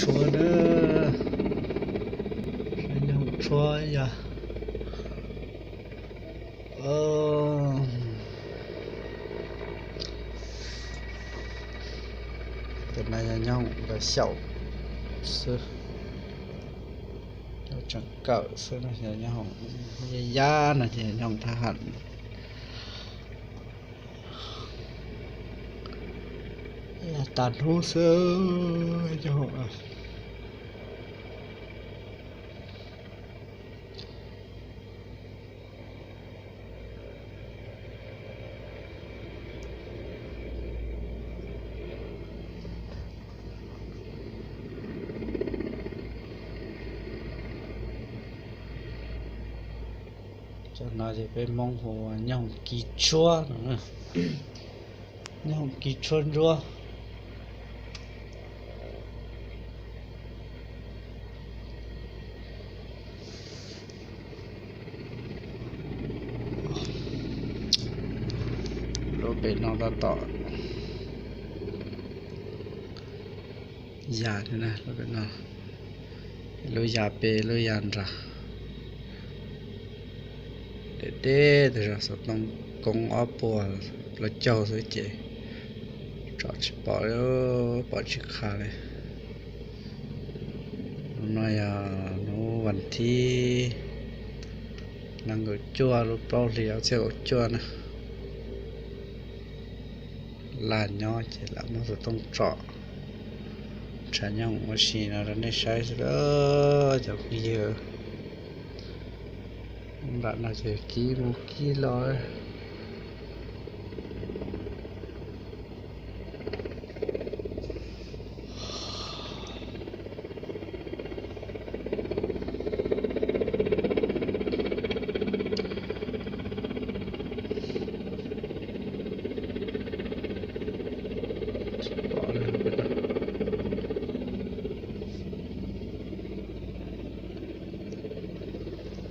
Tshuab na, nyob hoom tshuab yog. Tus no yog nyob hoom ntawd xyaum xwb, tseem kawm xwb, yog nyob hoom yaj yab no ces nyob hoom thab ham. Yog tas hnub xwb nyob hoom. Cov no ces peb Hmoob hu nyob hoom kis tshuab no, nyob hoom kis tshuab ntsuab. Lub pem no tab tom ya, lub ya pem lub ya nrad, deb deb tas zog, xov tooj koob ob puas plaub caug xwb ces tsom tsis pom, pom tsis qha li. Hnub no yog hnub vas thib nees nkaum cuaj lub plaub hlis ob txhiab kaum cuaj na. Lam nyob ces lam muab xov tooj tsom, ntshav nyob hoom ua si no rau nej saib xwb cov phooj ywg. Nram no ces kib mus kib los.